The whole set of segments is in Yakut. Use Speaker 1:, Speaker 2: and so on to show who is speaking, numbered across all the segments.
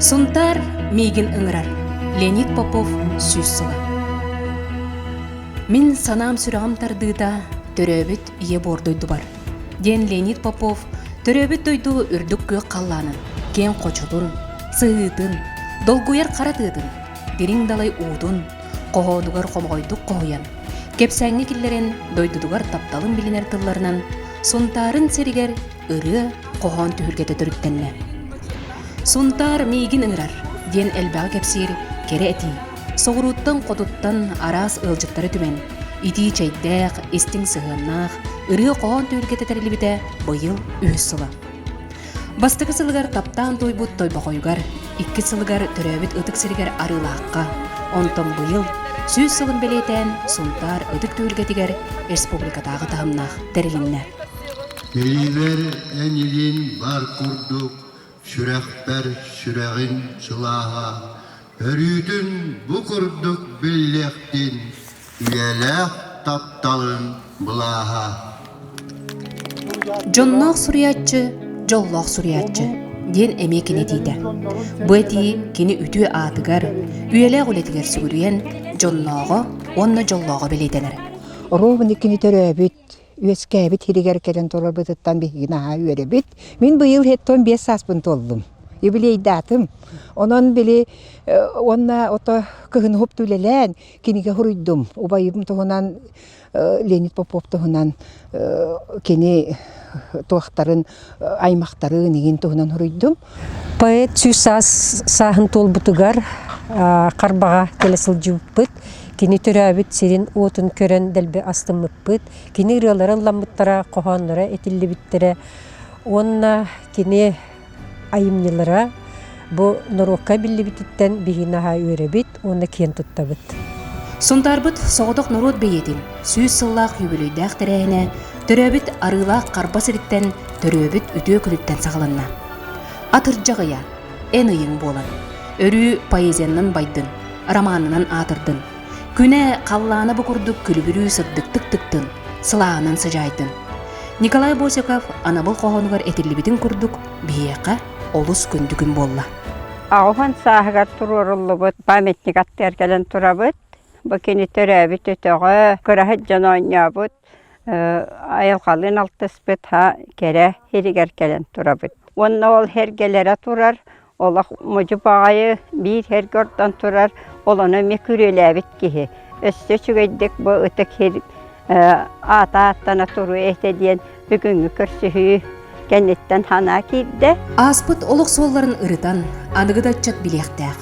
Speaker 1: Сунтаар миигин ыҥырар. Леонид Попов сүүс сыла. Мин санаам сүрэҕим тардыыта төрөөбүт ийэ буор дойдубар, диэн Леонид Попов төрөөбүт дойду үрдүк күөх халлаанын, киэҥ хочотун, сыһыытын, долгуйар хара тыатын, дириҥ далай уутун хоһоонугар хомоҕойдук хоһуйан, кэпсээҥҥэ киллэрэн дойдутугар тапталын билинэр тылларынан Сунтаарын сиригэр ырыа, хоһоон түһүлгэтэ төрүттэннэ. Сунтаар миигин ыҥырар диэн элбэҕи кэпсиир кэрэ этии. Соҕурууттан-хотуттан араас ыалдьыттары түмэн, итии чэйдээх, истиҥ сыһыаннаах ырыа-хоһоон түһүлгэтэ тэриллибитэ быйыл үһүс сыла. Бастакы сылыгар таптаан туойбут Тойбохойугар, иккис сылыгар төрөөбүт ытык сиригэр Арыылаахха, онтон быйыл 100 сылын бэлиэтээн Сунтаар ытык түһүлгэтигэр республикатааҕы таһымнаах тэрилиннэ.
Speaker 2: Илиибэр эн илиин бар курдук, сүрэхпэр сүрэҕин сылааһа, өрүүтүн бу курдук биллиэхтин, үйэлээх тапталын былааһа.
Speaker 1: Дьонноох суруйааччы, дьоллоох суруйааччы диэн эмиэ кини этиитэ. Бу этии кини үтүө аатыгар, үйэлээх үлэтигэр сүгүрүйэн, дьоннооҕо уонна дьоллооҕо бэлиэтэнэр.
Speaker 3: Ровно кини төрөөбүт, үөскээбит сиригэр кэлэн турарбытыттан биһиги наһаа үөрэбит. Мин быйыл 75 сааспын туоллум. Юбилейдаатым. Онон били уонна ото кыһын уһупту үлэлээн кинигэ суруйдум. Убайым туһунан Леонид Попов туһунан кини туохтарын аймахтарын игин туһунан суруйдум.
Speaker 4: Поэт сүүс саас сааһын туолбутугар Харбаҕа кэлэ сылдьыбыппыт. Кини төрөөбүт сирин уотун көрөн дэлби астыммыппыт. Кини ырыалара ылламмыттара, хоһоонноро этиллибиттэрэ уонна кини айымньылара бу норуокка биллибититтэн биһиги наһаа үөрэбит уонна киэн туттабыт.
Speaker 1: Сунтаарбыт соҕотох норуот бэйиэтин 100 сыллаах үбүлүөйдээх тэрээһинэ төрөөбүт Арыылаах Харба сириттэн төрөөбүт үтүө күнүттэн саҕаланна. Атырдьах ыйа, эн ыйыҥ буолан, өрүү поэзияннан байдын, романынан аатырдын. Күнэ халлаана бу курдук күлүбүрүү сырдыктык тыктын, сылааһынан сыдьаайдын. Николай Босиков анабыл хоһоонугар этиллибитин курдук, биһиэхэ олус күндү күн буолла.
Speaker 5: Аҕыһын сааһыгар туруоруллубут памятник аттыгар кэлэн турабыт. Бу кини төрөөбүт өтөҕө, кыраһыт дьон оонньообут, айылҕалыын алтыспыт ха кэрэ сиригэр кэлэн турабыт. Уонна ол сэргэлэрэ турар, Олох модьу баҕайы биир сиргэ ордон турар, ол ону эмиэ күрүөлээбит киһи. Өссө үчүгэйдик бу ытык сир аата ааттана туруо этэ диэн бүгүҥҥү көрсүһүү кэнниттэн санаа киирдэ.
Speaker 1: Ааспыт олох суолларын ырытан, аныгы да ыччат билиэхтээх.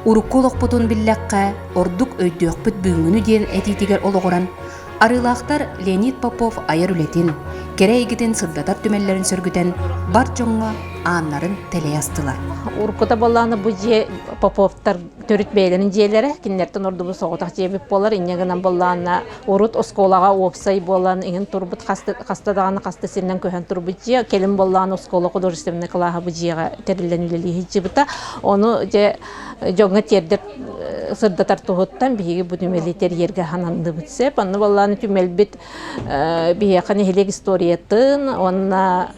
Speaker 1: Урукку олохпутун биллэххэ, ордук өйдүөхпүт бүгүҥҥүнү диэн этиитигэр олоҕуран, Арыылаахтар Леонид Попов айар үлэтин, кэрэ эйгэтин сырдатар түмэллэрин сөргүтэн, бар дьоҥҥо ааннарын тэлэйэ астылар.
Speaker 6: Уруккута буоллаҕына бу дьиэ Поповтар төрүт бэйэлэрин дьиэлэрэ, кинилэртэн ордубут соҕотох дьиэбит буолар. Инньэ гынан буоллаҕына урут оскуолаҕа уопсай буолан иҥин турбут хаста даҕаны хаста сиринэн көһөн турбут дьиэ. Кэлин буоллаҕына оскуола художественнай кылааһа бу дьиэҕэ тэриллэн үлэлии сылдьыбыта. Ону дьэ дьоҥҥо тиэрдэр сырдатар туһуттан биһиги бу түмэли тэрийэргэ сананныбыт сөп. Онно буоллаҕына түмэлбит биһиэхэ нэһилиэк историятын уонна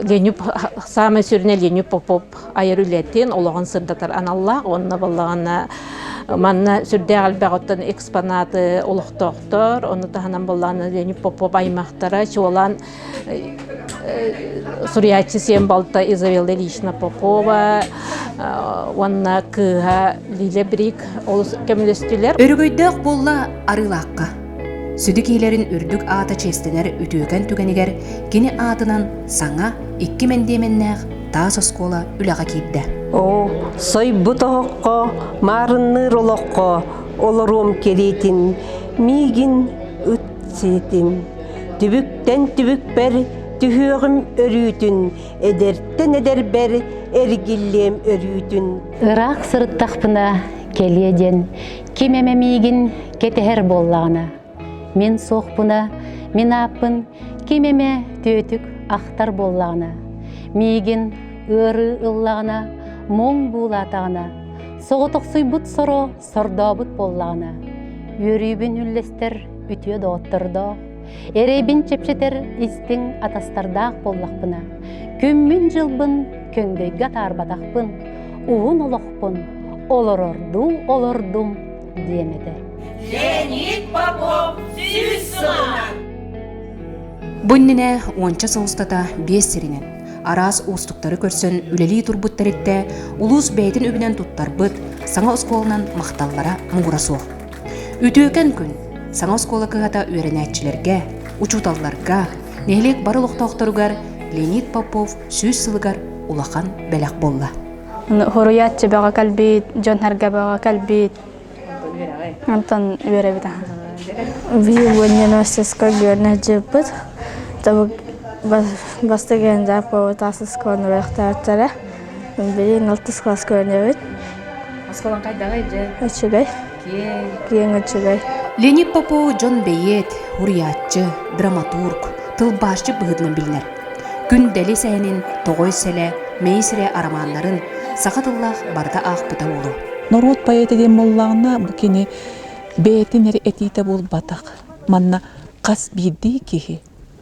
Speaker 6: Леню саамай сүрүнэ Леню Попов айар үлэтин олоҕун сырдатар аналлаах уонна буоллаҕына манна сүрдээх элбэх оттон экспонаты олохтоохтор ону таһынан буоллаҕына Леню Попов аймахтара чуолаан суруйааччы сиэн балта Изабелла Ильична Попова уонна кыыһа Лиля Брик олус көмөлөстүлэр.
Speaker 1: Өрөгөйдөөх буолла Арыылаахха. Сүдү киһилэрин үрдүк аата чиэстэнэр үтүөкэн түгэнигэр кини аатынан саҥа икки мэндиэмэннээх таас оскуола үлэҕэ киирдэ.
Speaker 7: Оо, сойбут оһоххо, маарынныыр олоххо олоруом кэриэтин, миигин ыт сиэтин. Түбүктэн түбүкпэр түһүөҕүм өрүүтүн, эдэртэн эдэрбэр эргиллиэм өрүүтүн.
Speaker 8: Ыраах сырыттахпына кэлиэ диэн ким эмэ миигин кэтэһэр буоллаҕына, мин суохпуна мин ааппын ким эмэ түөтүк ахтар буоллаҕына, миигин ыарыы ыллаҕына, муҥ буулаатаҕына, соҕотохсуйбут соро сордообут буоллаҕына, үөрүүбүн үллэстэр үтүө доҕоттордоох, эрэйбин чэпчэтэр истиҥ атастардаах буоллахпына, күммүн-дьылбын көҥдөйгө атаарбатахпын, уһун олохпун олорордуу олордум диэм этэ.
Speaker 9: Леонид Попов сүүс сылынан!
Speaker 1: Бу иннинэ уонча сыл устата биэс сиринэн араас уустуктары көрсөн үлэлии турбут тэрилтэ улуус бэйэтин үбүнэн туттарбыт саҥа оскуоланан махталлара муҥура суох. Үтүөкэн күн саҥа оскуола кыһата үөрэнээччилэргэ, учууталларга, нэһилиэк бары олохтоохторугар Леонид Попов 100 сылыгар улахан бэлэх буолла.
Speaker 10: Хоруйааччы бөҕө кэлбит, дьон сэргэ бөҕө кэлбит. Онтон үөрэбит аха. Биһи уонньаносецка үөрэнэ сылдьыбыппыт. Бастакы Жаповы таас оскуоланы үөрэхтээбиттэрэ. Билигин алтыс кылааска үөрэнэбит.
Speaker 1: Оскуолаҥ хайдаҕый дьэ?
Speaker 10: Үчүгэй.
Speaker 1: Киэҥ.
Speaker 10: Киэҥ үчүгэй.
Speaker 1: Леонид Попов дьон бэйиэт, уруйааччы, драматург, тылбаасчыт быһыытынан биллэр. Күндэли сэһэнин Тоҕой сэлэ, Мэйи сирэ арамааннарын саха тыллаах барыта аахпыта буолуо.
Speaker 11: Норуот поэта диэн буоллаҕына, бу кини бэйэтин эрэ этиитэ буолбатах. Манна хас биирдии киһи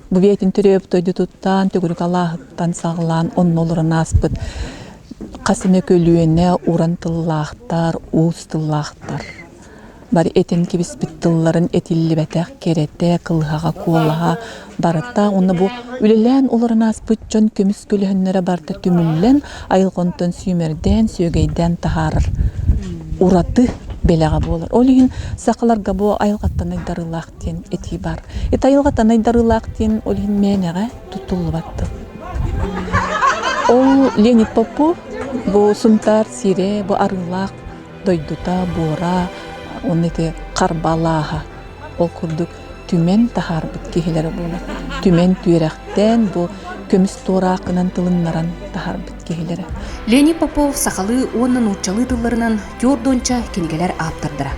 Speaker 11: Бу бэйэтин төрөөбүт дойдутуттан, төгүрүк алааһыттан саҕалаан онно олорон ааспыт хас эмэ көлүөнэ уран тыллаахтар, уус тыллаахтар. Бары этэн кэбиспит тылларын этиллибэтэх кэрэтэ, кылыһаҕа, куолаһа барыта уонна бу үлэлээн олорон ааспыт дьон көмүс көлөһүннэрэ барыта түмүллэн, айылҕа онтон сүүмэрдээн, сүөгэйдээн таһаарар ураты бэлэҕэ буолар. Ол иһин сахаларга бу айылҕаттан айдарыылаах диэн этии баар. Ити айылҕаттан айдарыылаах диэн ол иһин мээнэҕэ туттуллубат тыл. Ол Леонид Попов бу Сунтаар сирэ, бу арыылаах дойдута, буора, уонна ити Харбалааһа ол курдук түмэн таһаарбыт киһилэрэ буолар. Түмэн түөрэхтэн бу көмүс туораахынан тылыннаран таһаарбыт киһилэрэ.
Speaker 1: Леонид Попов сахалыы уонна нууччалыы тылларынан түөрт кинигэлэр ааптардара.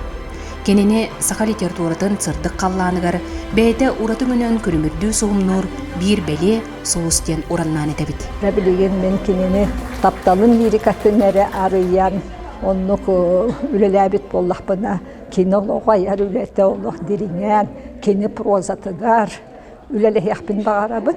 Speaker 1: Кинини саха литературатын сырдык халлааныгар бэйэтэ ураты өҥөнөн күлүмүрдүү суһумнуур биир бэлиэ сулус диэн ураннаан этэбит.
Speaker 12: Билигин мин кинини тапталын лирикатын эрэ арыйан оннук үлэлээбит буоллахпына кини олоҕу айар үлэтэ олох дириҥээн кини прозатыгар үлэлэһиэхпин баҕарабын.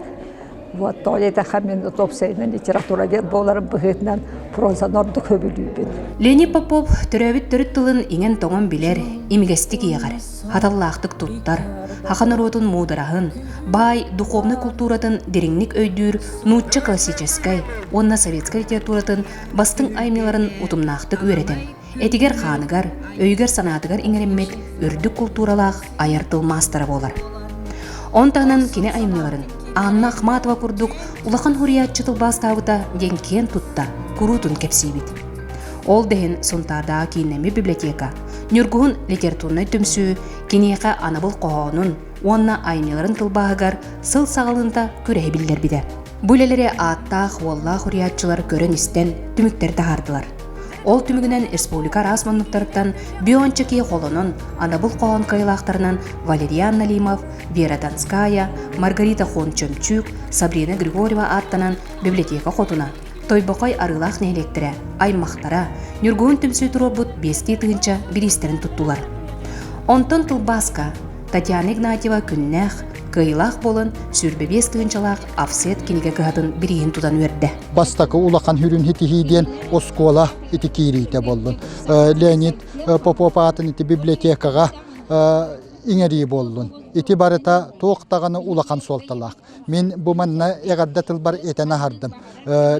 Speaker 12: Вот тоҕо диэтэххэ мин уопсайынан литературовед буоларым быһыытынан прозаны ордук сөбүлүүбүн.
Speaker 1: Леонид Попов төрөөбүт төрүт тылын иҥэн-тоҥон билэр, имигэстик иэҕэр, хаталлаахтык туттар, саха норуотун муудараһын, баай духовнай култууратын дириҥник өйдүүр нуучча классическай уонна советскай литературатын бастыҥ айымньыларын утумнаахтык үөрэтэн, этигэр-хааныгар, өйүгэр-санаатыгар иҥэриммит үрдүк култууралаах айар тыл маастара буолар. Он таһынан кини айымньыларын Анна Ахматова курдук улахан суруйааччы тылбаастаабыта диэн киэн тутта куруутун кэпсиибит. Ол да иһин Сунтаардааҕы кииннэммит библиотека Ньургуһун литературнай түмсүү киниэхэ анабыл хоһоонун уонна айымньыларын тылбааһыгар сыл саҕалыынта күрэһи биллэрбитэ. Бу үлэлэри ааттаах уоллаах уруйааччылар көрөн-истэн түмүктэр таһаардылар. Ол түмүгүнэн республика араас муннуктарыттан бионча киһи холонон, анабыл хоһоон кыайыылаахтарынан Валериан Налимов, Вера Донская, Маргарита Хон-Чөмчүүк, Сабрина Григорьева ааттанан библиотека хотуна, Тойбохой Арыылаах нэһилиэктэрэ, аймахтара, Ньургуһун түмсүү туруорбут биэстии тыһыынча бириистэрин туттулар. Онтон тылбааска Татьяна Игнатьева күннээх, кыайыылаах буолан 25 тыһыынчалаах Офсет кинигэ кыһатын бирииһин тутан үөрдэ.
Speaker 13: Бастакы улахан хүрүн хитиһии диэн оскуола ити киириитэ буоллун. Леонид Попов аатын ити библиотекаҕа иҥэрии буоллун. Ити барыта туох даҕаны улахан суолталаах. Мин бу манна эҕэрдэ тылбар этэн аһардым.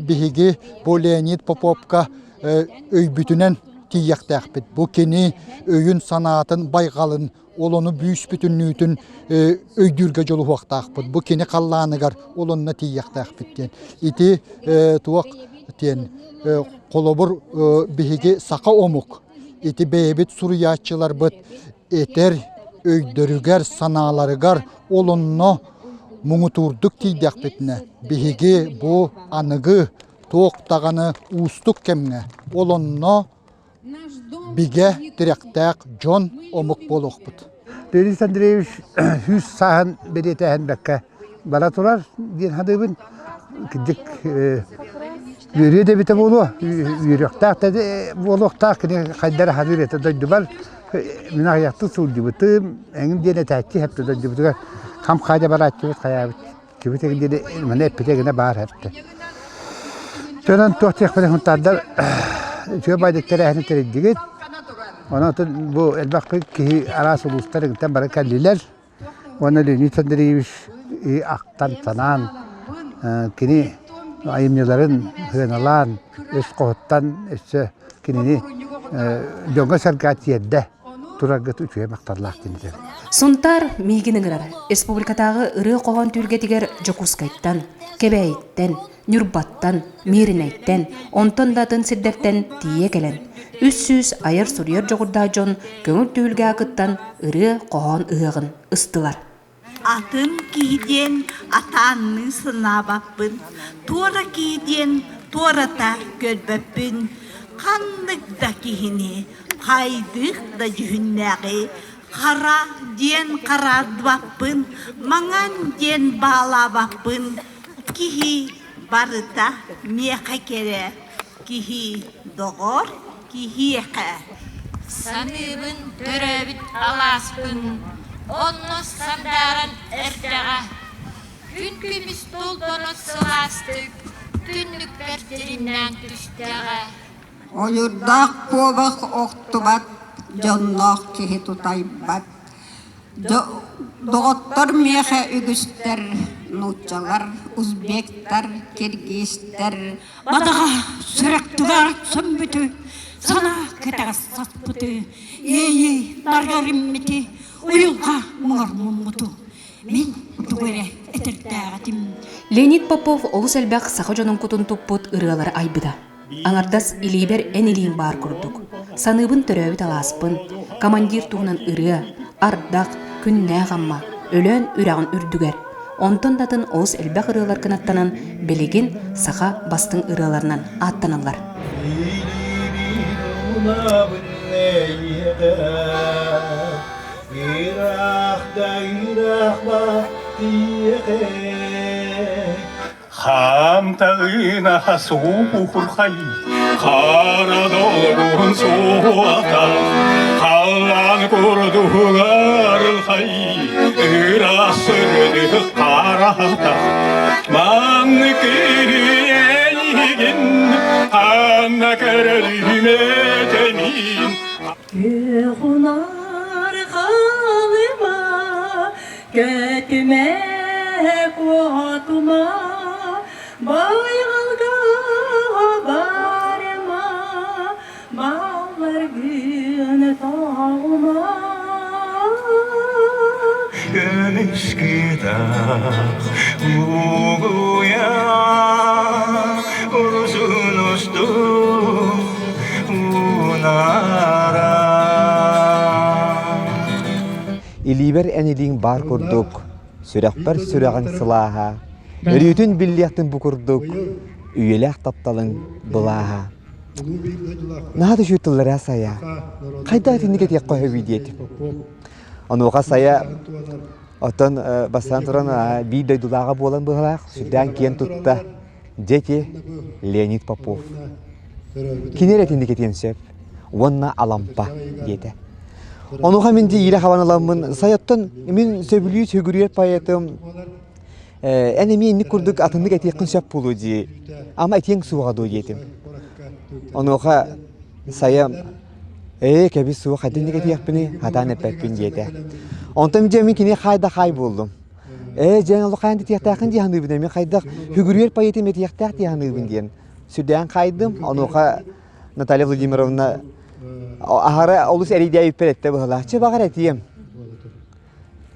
Speaker 13: Биһиги бу Леонид Поповка өйбүтүнэн тиийиэхтээхпит. Бу кини өйүн-санаатын байҕалын ол ону бүүс-бүтүннүүтүн өйдүүргэ дьулуһуохтаахпыт. Бу кини халлааныгар ол онно тиийиэхтээхпит диэн. Ити туох диэн холобур биһиги саха омук ити бэйэбит суруйааччыларбыт этэр өйдөрүгэр, санааларыгар ол онно муҥутуурдук тиийдэхпитинэ биһиги бу аныгы туох даҕаны уустук кэмҥэ ол онно бигэ тирэхтээх дьон омук буолуохпут.
Speaker 14: Леонид Андреевич сүүс сааһын бэлиэтээһин бэккэ бара турар диэн саныыбын. Кырдьык үөрүө да эбитэ буолуо, үөрүөхтээх да буолуохтаах кини хайдара саныыр этэ дойдубар мин аҕыйахтык сылдьыбытым, эҥин диэн этээччи хэптэ дойдубутугар хам хаадьа барааччыбыт хайаабыт Кибит диэри маны эппитэ гына баар эттэ. Чөнөн туох диэхпин хунтаардар үчүгэй байдык тэрээһини тэрийдигит. Онон бу элбэх киһи араас улуустар ыҥтан бары кэллилэр. Уонна Леонид Андреевич ахтан санаан кини айымньыларын сыаналаан өс хоһуттан өссө кинини дьоҥҥо-сэргэҕэ тиэрдэ тураргыт үчүгэй махталлаах диэн
Speaker 1: Сунтаар миигин ыҥырар. Республикатааҕы ырыа-хоһоон түһүлгэтигэр Дьокуускайтан, Кэбээйиттэн, Ньурбаттан, Мииринэйтэн, онтон да атын сирдэртэн тиийэ кэлэн, 300 айар-суруйар дьоҕурдаах дьон көҥүл түһүлгэҕэ кыттан ырыа-хоһоон ыһыаҕын ыстылар.
Speaker 9: Атын киһи диэн атаанныы санаабаппын, туора киһи диэн туората көрбөппүн. Ханнык да киһини, хайдых да дьүһүннээҕи хара диэн хараардыбаппын, маҥан диэн баалаабаппын. Киһи барыта миэхэ кэрэ, киһи доҕор киһиэхэ.
Speaker 15: Саныыбын төрөөбүт алааспын, онно сандааран эрдэҕэ. Күн көмүс толбоно сылаастык, түннүкпэр тириннээн түстэҕэ.
Speaker 16: Ойурдаах куобах охтубат, дьонноох киһи тутайбат. Доҕоттор миэхэ үгүстэр, нууччалар, узбектар, киргизтэр.
Speaker 17: Бадаҕа сүрэх тугаар сөммүтү, санаа кэтэҕэс саспыты, иэйии даргариммити, уйулҕа муҥар муммуту мин тугу эрэ этэрдээҕитим.
Speaker 1: Леонид Попов олус элбэх саха дьонун кутун туппут ырыалары айбыта. Аҥардас илиибэр эн илииҥ баар курдук. Саныыбын төрөөбүт алааспын, командир туһунан ырыа, ардах, күннээх Амма, Өлөөн үрэҕин үрдүгэр. Онтон да атын олус элбэх ырыалар кынаттанан, билигин саха бастыҥ ырыаларынан ааттаналлар.
Speaker 18: Ыраах да ыраах Хаамтаҕына суухурхай, хара долгун суота, халлаан курдугар-хай, ыраас сырдык харата. Маннык эйигин ханна көрөлүм этэмин.
Speaker 17: Күөх унаар халыма, Көтүмэ куотума, байҕалга барыма, балларгын тоҕума.
Speaker 18: Көмүс кытах угуйа урсун устун унара.
Speaker 19: Илиибэр эн илииҥ баар курдук, сүрэхпэр сүрэҕиҥ сылааһа, өрүүтүн биллиэхтин бу курдук, үйэлээх тапталыҥ былааһа. Наһаа да үчүгэй тыллара Сайа. Хайдах итинник этиэххэ сөбүй диэтим. Онуоха Сайа оттон бастаан туран биир дойдулааҕа буолан быһалаах, сүрдээн киэн тутта. Дети Леонид Попов. Кини эрэ итинник этиэн сөп. Уонна Алампа диэтэ. Онуоха мин иирэ хабан ыламмын, сайаттан мин сөбүлүү сүгүрүйэр поэтым эн эмиэ инник курдук атыннык этиэххин сөп буолуо дии. Ама этиэҥ суоҕа дуо диэтим. Онуоха Сайа ээ кэбис суох атыннык этиэхпиний, хатаан эппэппин диэтэ. Онтон дьэ мин кини хай да хай буоллум. Ээ дьэ олох этиэхтээххин дии саныыбын эмиэ хайдах сүгүрүйэр поэтым этиэхтээх дии саныыбын диэн сүрдээн хаайдым. Онуоха Наталья Владимировна аһара олус эрийдээбиппэр эттэ быһалаах. Чэ баҕар этиэм.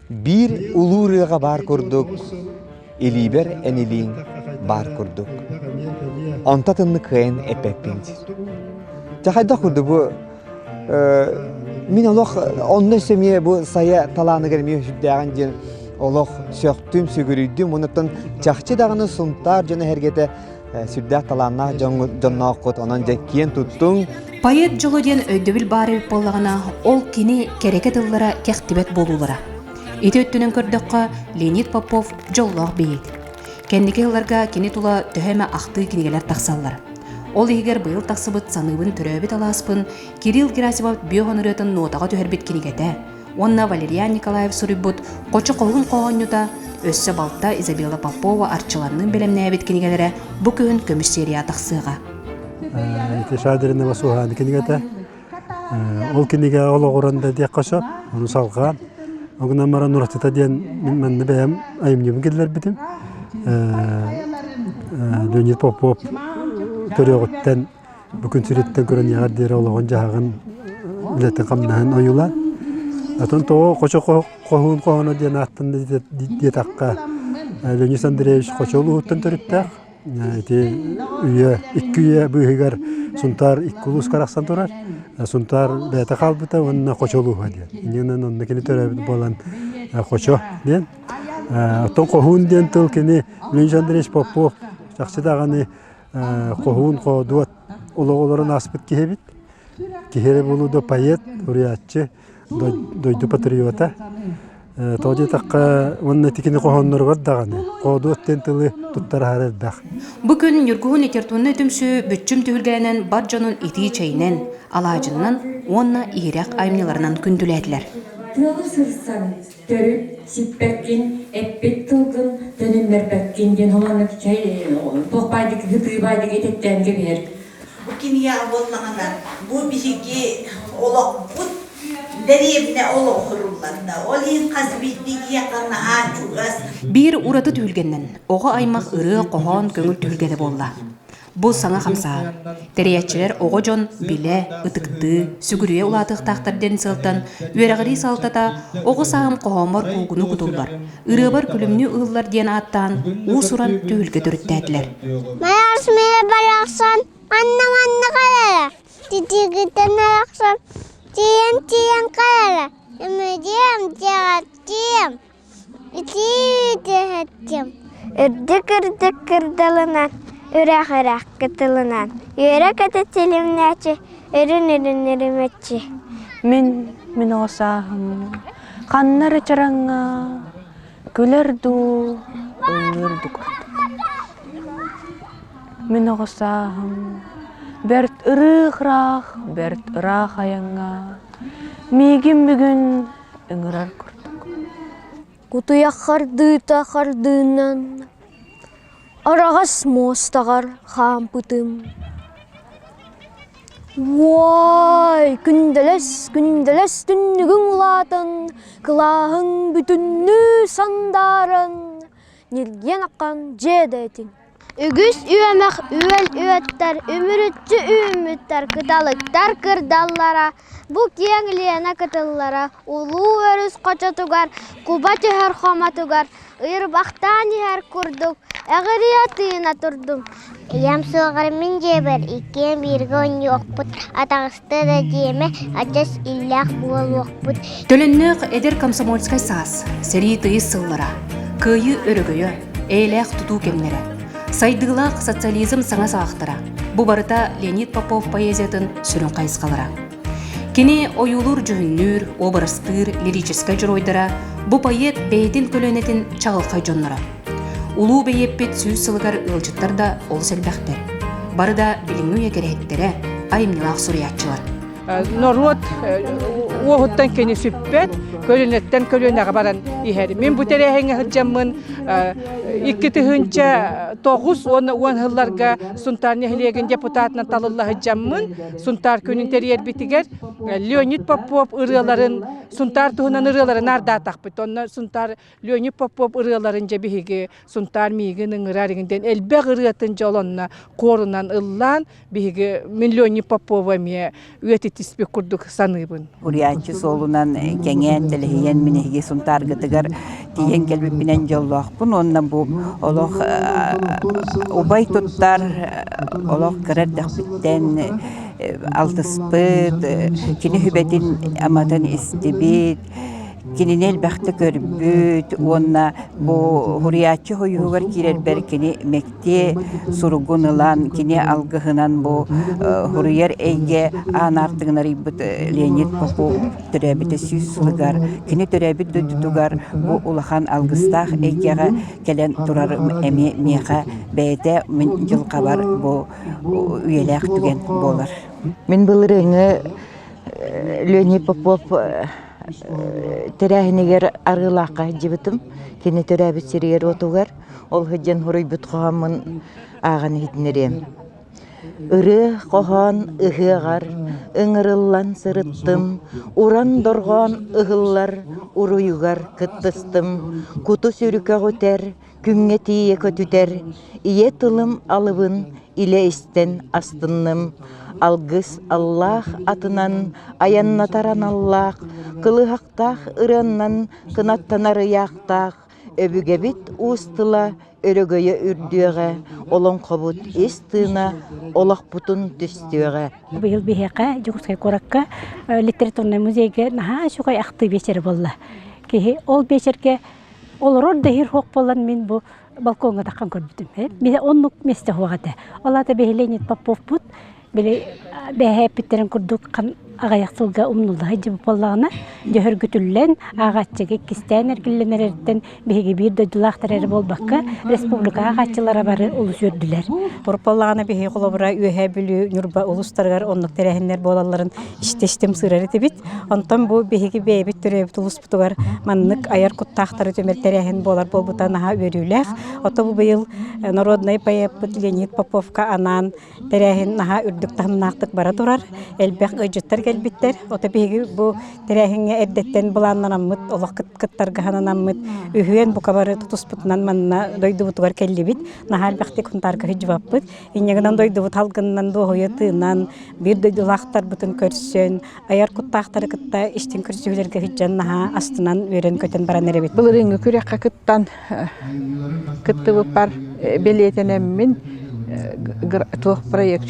Speaker 19: Биир улуу ырыаҕа баар курдук, илиибэр эн илииҥ баар курдук. Онто атыннык кыайан эппэппин диир. Чэ хайдах курдук бу мин олох онно өссө эмиэ бу сайа талааныгар эмиэ сүрдээҕин диэн олох сөхтүм, сүгүрүйдүм. Онуттан чахчы даҕаны Сунтаар дьоно эһэргэтэ сүрдээх талааннаах дьоннооххут, онон дьэ киэн туттуҥ.
Speaker 1: Поэт дьоло диэн өйдөбүл баар эбит буоллаҕына, ол кини кэрэкэ тыллара кэхтибэт буолуулара. Ити өттүнэн көрдөххө, Леонид Попов дьоллоох бэйиэт. Кэнники сылларга кини тула төһө эмэ ахтыы кинигэлэр тахсаллар. Ол иһигэр быйыл тахсыбыт Саныыбын төрөөбүт алааспын Кирилл Герасимов бүөх ырыатын нуотаҕа түһэрбит кинигэтэ. уонна Валериан Николаев суруйбут Хочо хоһуун хоһоонньута, өссө балта Изабелла Попова арчыланныын бэлэмнээбит кинигэлэрэ бу күһүн көмүс серия тахсыаҕа.
Speaker 20: Ити Шадринова Суһааны кинигэтэ. Ол кинигэ олоҕуран да диэххэ сөп, ону салҕаан. Ол гынан баран уратыта диэн мин манна бэйэм айымньыбын киллэрбитим. Леонид Попов төрүөҕүттэн бу күн сириттэн көрөн иһэр диэри олоҕун-дьаһаҕын үлэтин-хамнаһын ойуулаан. Атын тоҕо Хочо хоһуун хоһооно диэн ааттанна диэтэххэ, Леонид Андреевич Хочо улууһуттан төрүттээх. Ити үйэ, икки үйэ быыһыгар Сунтаар икки улууска арахсан турар. Сунтаар бэйэтэ хаалбыта уонна Хочо улууһа диэн. Иннинэн онно кини төрөөбүт буолан Хочо диэн. Оттон хоһуун диэн тыл кини Леонид Андреевич Попов чахчы даҕаны хоһуун хоодуот олоҕу олорон ааспыт киһи эбит. Киһи эрэ буолуо да поэт, суруйааччы, дойду патриота. Тоҕо диэтэххэ, уонна ити кини хоһоонноругар даҕаны хоодуот диэн тылы туттар элбэх.
Speaker 1: Бу күн Ньургуһун литературнай түмсүү бүччүм түһүлгэлэнэн бар дьонун итии чэйинэн, алаадьыннан уонна иһирэх айымньыларынан күндүлээтилэр.
Speaker 21: Тыалы сырсан төрүт сиппэккин, эппит тылгын төнүннэрбэккин диэн холоннук чэй туох баайдык ытыы баайдык этэттээн кэбиһэр.
Speaker 9: Бу кинигэҕэ буоллаҕына, бу биһиги олохпут дэриэбинэ олоҕурулларда. Ол иһин хас биирдии киһиэхэ наһаа чугас.
Speaker 1: Биир ураты түһүлгэннэн оҕо аймах ырыа-хоһоон көҥүл түһүлгэтэ буолла. Бу саҥа хамсааһын. Тэрийээччилэр оҕо дьон билэ, ытыктыы, сүгүрүйэ улаатыахтаахтар диэн сыалтан үөрэҕирии салалтата оҕо сааһым хоһооммор куугуну кутуллар, ырыабар күлүмнүү ыыллар диэн ааттаан уус-уран түһүлгэ төрүттээтилэр.
Speaker 22: Майаас миэ барахсан манна-манна кэлэрэ, титигитэн арахсан тиийэн-тиийэн кэлэрэ, эмэдиэм дьэҕэттиэм Итии-итиһэттим, үрдүк-үрдүк кырдалынан, үрэх-үрэх кытылынан, үөрэ-көтө силимнээччи, үрүн-үрүн үрүмэччи.
Speaker 23: Мин, мин оҕо сааһым ханна эрэ чараҥҥа күлэр дуу, ыллыыр дуу курдук. Мин оҕо сааһым бэрт ырыых-ыраах, бэрт ыраах айаҥҥа миигин бүгүн ыҥырар курдук.
Speaker 10: Кутуйах хардыыта хардыынан араҕас муостаҕар хаампытым. Уой, күндэлэс, күндэлэс түннүгүҥ улаатан, кылааһыҥ бүтүннүү сандааран, ньиргиэн аххан дьиэ да этиҥ.
Speaker 22: Үгүс үөмэх үөл үөттэр, үмүрүччү үүммүттэр, кыталыктар кырдаллара, бу киэҥ Лена кытыллара, улуу өрүс хочотугар, куба түһэр хомотугар, ыйырбахтаан иһэр курдук, эҕирийэ тыына турдум.
Speaker 24: Ийэм суоҕар мин дьиэбэр иккиэн бииргэ оонньуохпут, атаҕаста да диэмэ, адьас иллээх буолуохпут.
Speaker 1: Төлөннөөх эдэр комсомольскай саас, сэрии тыйыс сыллара, кыайыы өрөгөйө, эйэлээх тутуу кэмнэрэ, сайдыылаах социализм саҥа саҕахтара бу барыта Леонид Попов поэзиятын сүрүн хайысхалара. Кини ойуулуур-дьүһүннүүр, уобарастыыр лирическэй дьоруойдара бу поэт бэйэтин көлүөнэтин чаҕылхай дьонноро. Улуу бэйиэппит сүүс сылыгар ыалдьыттар да олус элбэхтэр. Бары да билиҥҥи үйэ кэрэһиттэрэ, айымньылаах суруйааччылар.
Speaker 25: Норуот уоһуттан кини сүппэт, көлүөнэттэн көлүөнэҕэ баран иһэр. Мин бу тэрээһиҥҥэ сылдьаммын 2009 уонна 10 сылларга Сунтаар нэһилиэгин депутатынан талылла сылдьаммын Сунтаар күнүн тэрийэрбитигэр Леонид Попов ырыаларын Сунтаар туһунан ырыаларын ардаатахпыт. Онно Сунтаар Леонид Попов ырыаларын дьэ биһиги Сунтаар миигин ыҥырар игин элбэх ырыатын дьолонно хуорунан ыллаан биһиги мин Леонид Попова эмиэ үйэтитиспит курдук саныыбын.
Speaker 26: Уруйааччы суолунан кэҥээн, тэлэһийэн мин эһиги Сунтааргытыгар тиийэн кэлбиппинэн дьоллоохпун уонна бу олох убай туттар олох кыра эрдэхпиттэн алтыспыт, кини сүбэтин аматын истибит, Кинини элбэхтэ көрбүт уонна бу суруйааччы хойуһугар киирэрбэр кини мэктиэ суругун ылан, кини алгыһынан бу суруйар эйгэ аан аартыгын арыйбыт Леонид Попов төрөөбүтэ сүүс сылыгар, кини төрөөбүт дойдутугар бу улахан алгыстаах эйгэҕэ кэлэн турар эмиэ миэхэ бэйэтэ мин дьылҕабар бу үйэлээх түгэн буолар.
Speaker 27: Мин былырыыҥҥы Леонид Попов.
Speaker 2: тэрээһинигэр Арыылаахха сылдьыбытым. Кини төрөөбүт сиригэр-уотугар. Ол сылдьан суруйбут хоһооммун ааҕан иһитинэриэм. Ырыа хоһоон ыһыаҕар ыҥырыллан сырыттым, уран дорҕоон ыһыллар уруйугар кыттыстым, куту-сүрү көҕүтэр, күҥҥэ тиийэ көтүтэр, ийэ тылым алыбын илэ истэн астынным. Алгыс аллаах атынан айаннатар аналлаах, кылыһахтаах ырыаннан кынаттанар ыйаахтаах, өбүгэбит уус тыла өрөгөйө үрдүөҕэ, олоҥхобут ис тыына олохпутун түстүөҕэ.
Speaker 3: Быйыл биһиэхэ Дьокуускай куоракка литературнай музейга наһаа үчүгэй ахтыы биэчэрэ буолла. Киһи ол биэчэргэ олорор да иһир суох буолан мин бу балкоҥҥа таххан көрбүтүм. Мин оннук миэстэ суох этэ. Ол аата биһи Леонид Поповпут били бэһэ эппиттэрин курдук аҕыйах сылга умнулла сылдьыбыт буоллаҕына, дьөһөргүтүллэн, ааҕааччыга иккистээн эргиллэн эрэриттэн биһиги биир дойдулаахтар эрэ буолбакка, республика ааҕааччылара бары олус үөрдүлэр.
Speaker 4: Буоллаҕына биһиги холобура Үөһээ Бүлүү, Ньурба улуустарыгар оннук тэрээһиннэр буолалларын истэ-истим сыырар этибит. Онтон бу биһиги бэйэбит төрөөбүт улууспутугар маннык айар куттаахтары түмэр тэрээһин буолар буолбута наһаа үөрүүлээх. Ото бу быйыл народнай поэппыт Леонид Поповка анаан Тэрээһин наһаа үрдүк таһымнаахтык бара турар. Элбэх ыалдьыттар кэлбиттэр. Ото биһиги бу тэрээһиҥҥэ эрдэттэн былааннанаммыт, олох кыттарга сананаммыт, үһүөн бука бары тутуспутунан манна дойдубутугар кэллибит. Наһаа элбэхтик Хунтаарга сылдьыбаппыт. Инньэ гынан дойдубут салгынынан дуоһуйа тыынан, биир дойдулаахтарбытын көрсөн, айар куттаахтары кытта истиҥ көрсүһүүлэргэ сылдьан наһаа астынан, үөрэн-көтөн баран эрэбит.
Speaker 25: Былырыыҥҥы күрэххэ кыттан кыттыбыппар бэлиэтэнэммин туох проект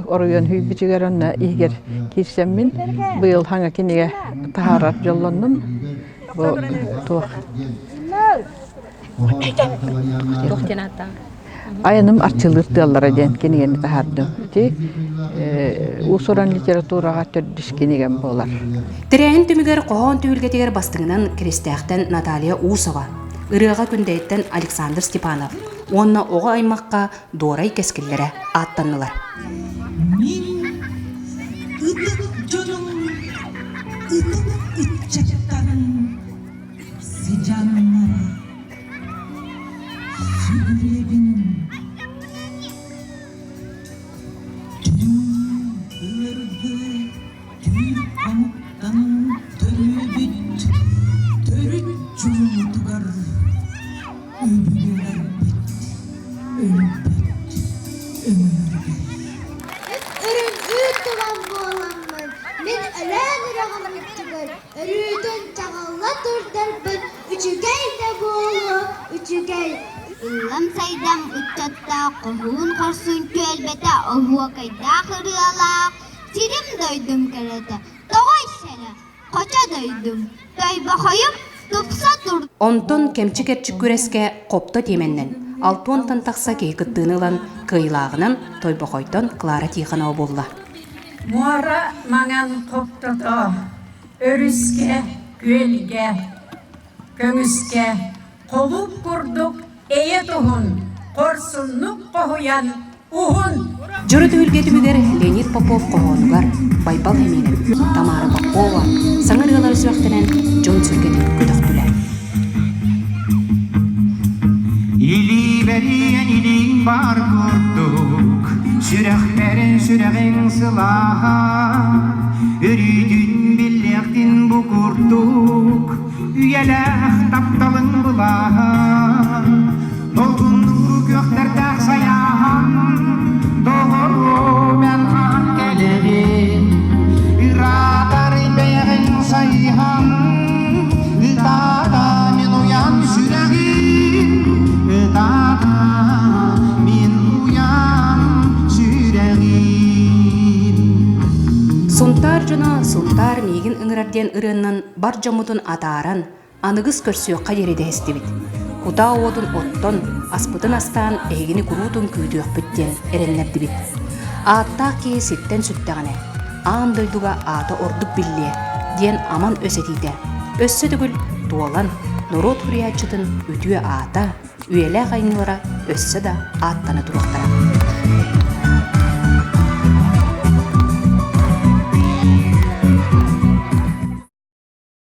Speaker 25: оройуон сүүйбүтүгэр онно иһигэр киирсэммин быйыл хаҥа кинигэ таһаарар дьоллоннум бу туох Айаным арчылыыр тыаллара диэн кинигэни таһаардым. Ити уус-уран литератураҕа төрдүс кинигэм буолар.
Speaker 1: Тэрээһин түмүгэр хоһоон түһүлгэтигэр бастыҥынан Киристээхтэн Наталья Усова, ырыаҕа Күндэйттэн Александр Степанов уонна оҕо аймахха Дуорай кэскиллэрэ ааттаннылар.
Speaker 5: Мин ытык дьонум, ытык ыччаттарым сыдьааннара Сүгүрүйэбин Түҥ ыыргы түүр омуктан төрүүбүт төрүт чуумутугар өбүгэлэрбит өлбөт өҥөлөрүгэр
Speaker 22: Үрүҥ үүт туман буоламмын, мин Өлөөн үрэҕим үрдүгэр Өрүүтүн чаҕылла турдарбын үчүгэй да буолуо, үчүгэй.
Speaker 24: Ыллам сайдам ыччаттаах хоһуун хорсун түөлбэтэ оһуокайдаах ырыалаах сирим дойдум кэрэтэ тоҕой сэрэ хочо дойдум тойбохойум тупса тур
Speaker 1: Онтон кэмчи-кэрчик күрэскэ хопто тиэмэннэн алтуонтан тахса киһи кыттыыны ылан кыайыылааҕынан Тойбохойтон Клара Тихонова буолла.
Speaker 6: Муора маҥан хоптото өрүскэ, күөлгэ, көмүскэ холууп курдук эйэ туһун хорсуннук хоһуйан уһун
Speaker 1: Дьоро түһүлгэ түмүгэр Леонид Попов хоһоонугар Байбал Эмиэнэп, Тамара Попова саҥа ырыалары сүрэхтэнэн дьон сүргэтин көтөхтүлэр.
Speaker 18: Илиибэриэн илииҥ баар курдук, сүрэхпэрин сүрэҕиҥ сылааһа, өрүүтүн биллиэхтин бу курдук, үйэлээх тапталыҥ былааһа. Долгуннуур күөхтэрдээх сайааһын, доҕорум эн хаһан кэлэҕин, ыраатар бэйэҕин сайыһан, ытаата мин уйан сүрэҕим, ытаата мин уйан сүрэҕим.
Speaker 1: Сунтаар дьоно Сунтаар миигин ыҥырар диэн ырыаннан бар дьоммутун атааран, Аныгыс көрсүөххэ диэри дэһистибит. Кутаа уотун оттон, аспытын астаан эһигини куруутун күүтүөхпүт диэн эрэннэрдибит. Ааттаах киһи сиртэн сүттэҕинэ, аан дойдуга аата ордук биллиэ диэн аман өс этиитэ өссө төгүл туолан, норуот суруйааччытын үтүө аата, үйэлээх айымньылара өссө да ааттана туруохтара.